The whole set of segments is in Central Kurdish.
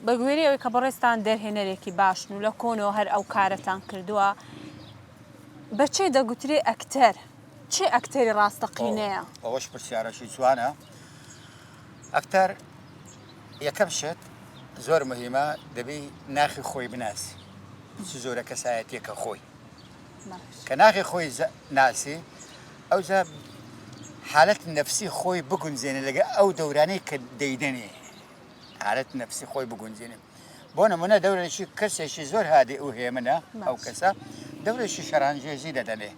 بە گوێرەی ئەوەی کە بەڕێزتان دەرهێنەرێکی باشن و لە کۆنەوە هەر ئەو کارەتان کردووە، بە چێ دەگوترێ ئەکتەر؟ چێ ئەکتەری ڕاستەقینەیە؟ ئەوەش پرسیارەکی جوانە. ئەکتەر یەکەم شت زۆر مهمە دەبی ناخی خۆی بناسی چ زۆرە کەسایەتیەکە خۆی کە ناخی خۆی ناسی ئەوجا حالەت نەفسی خۆی بگونجێنێ لەگە ئەو دەورانەی کە دەیدەنێ حالەت نەفسی خۆی بگونجێنێ بۆ نمونە دەورێکی کەسێکی زۆر هادی ئەو هێمنە ئەو کەسە دەورێکی شەرانجێزی دەدەنێ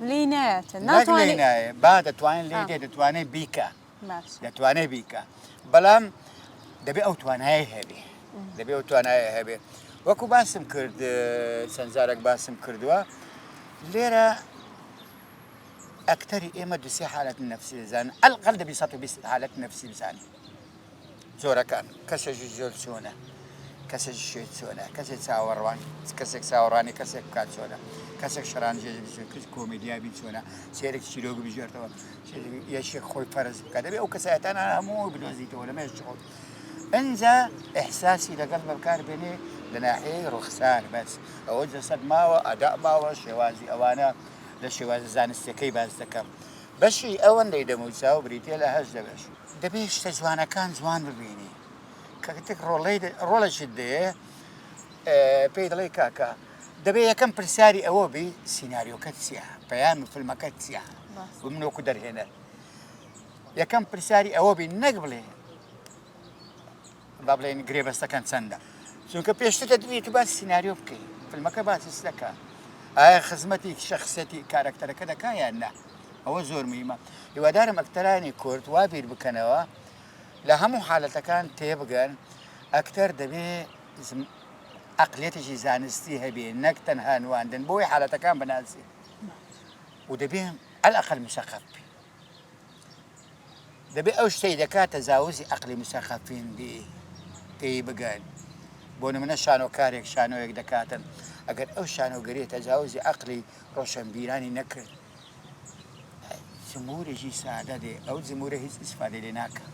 لێی نایەتە ناتوانێت نایە با دەتوانێت لێ دێ دەتوانێت بیکە دەتوانێت بیکە بەڵام دەبێ ئەو توانایە هەبێ دەبێ ئەو توانایە هەبێ وەکو باسم کرد چەند جارێک باسم کردووە لێرە ئەکتەری ئێمە دوسێ حالەت نەفسی دەزانن ئەلقەل دەبی 120 حالەت نەفسی بزانین جۆرەکان کەسێکی زۆر چۆنە کەسێکی شێت چۆنە کەسێک چاوەڕوان کەسێک چاوەڕوانی کەسێک بکات چۆنە کەسێک شەرانجێژ بچێت کەس کۆمیدیا بی چۆنە سێرێک چیرۆک بژێرتەوە یەکێک خۆی فەرز بکات دەبێ ئەو کەسایەتانە هەموو بدۆزیتەوە لە مێشکی خۆت ئەنجا ئیحساسی لەگەڵ بەکار بێنێ لە ناحیەی ڕوخسار بەس ئەوە جەسەد ماوە ئەدا ماوە شێوازی ئەوانە لە شێوازە زانستیەکەی باس دەکەم بەشی ئەوەندەی دەموچاو بریتە لە هەشت دەبەش دەبێ شتە جوانەکان جوان ببینی کە ڕۆڵەی ڕۆڵێکت دێ پێی دەڵێ کاکە دەبێ یەکەم پرسیاری ئەوە بی سیناریۆکە چییە پەیامی فیلمەکە چییە و من وەکو دەرهێنەر یەکەم پرسیاری ئەوە بی نەک بڵێ با بڵێن گرێبەستەکان چەندە چونکە پێشتر دەبێت تو باسی سیناریۆ بکەی فیلمەکە باسی چ دەکا ئایا خزمەتی شخصەتی کارکتەرەکە دەکا یان نا ئەوە زۆر مهمە هیوادارم ئەکتەرانی کورد وا بیر بکەنەوە لە هەموو حالەتەکان تێبگەن ئەکتەر دەبێ عقلیەتێکی زانستی هەبێ نەک تەنها نواندن بۆی حالەتەکان بناسی و دەبێ ئەلئەقل مسەقەف بی دەبێ ئەو شتەی دەکات تەجاوزی ئەقلی مسەقەفین بی تێی بگەن بۆ نمونە شانۆکارێک شانۆیەک دەکاتن ئەگەر ئەو شانۆگەریە تەجاوزی ئەقلی ڕۆشنبیرانی نەکرد جمهورێکی سادە دێ ئەو جمهورە هیچ ئیسفادەی لێ ناکا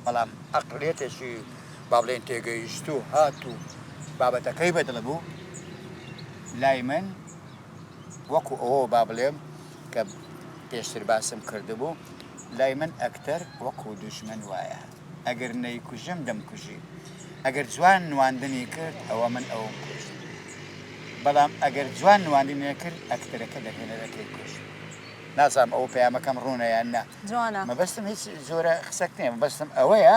بەڵام ئەقڵیەتێکی با بڵێن تێگەیشتوو هات و بابەتەکەی بەدڵ بوو لای من وەکو ئەوە با بڵێم کە پێشتر باسم کردبوو لای من ئەکتەر وەکو دوژمن وایە ئەگەر نەیکوژم دەمکوژی ئەگەر جوان نواندنی کرد ئەوە من ئەوم کوشت بەڵام ئەگەر جوان نواندنی نەکرد ئەکتەرەکە دەرهێنەرەکەی کوشت نازانم ئەوە پەیامەکەم ڕوونە یان نا جوانە مەبەستم هیچ جۆرە قسەک نییە مەبەستم ئەوەیە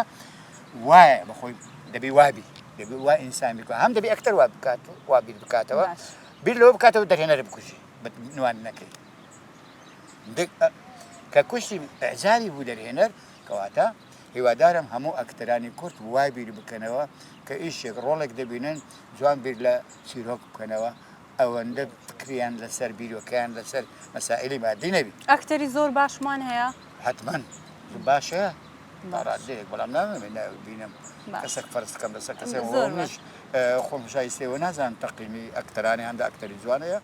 وایە بەخۆی دەبی وابی دەبی وا ئینسان بکە هەم دەبی ئەکتەر وا بکات وا بیر بکاتەوە باش. بیر لەوە بکاتەوە دەرهێنەر بکوژی بە نواندنەکەی کە کوشتی ئیعجابی بوو دەرهێنەر کەواتە هیوادارم هەموو ئەکتەرانی کورد وای بیر بکەنەوە کە ئیشێک ڕۆڵێک دەبینن جوان بیر لە چیرۆک بکەنەوە ئەوەندە فکریان لەسەر بیرۆکەیان لەسەر مەسائلی مادی نەبی. ئەکتەری زۆر باشمان هەیە؟ حەتمەن باشە تا ڕادەیەک بەڵام نامەوێت ناوی بینم کەسێک فەرز بکەم لەسەر کەسێک منیش خۆم شایستەیەوە نازانم تەقیمی ئەکتەرانی هەندە ئەکتەری جوان هەیە.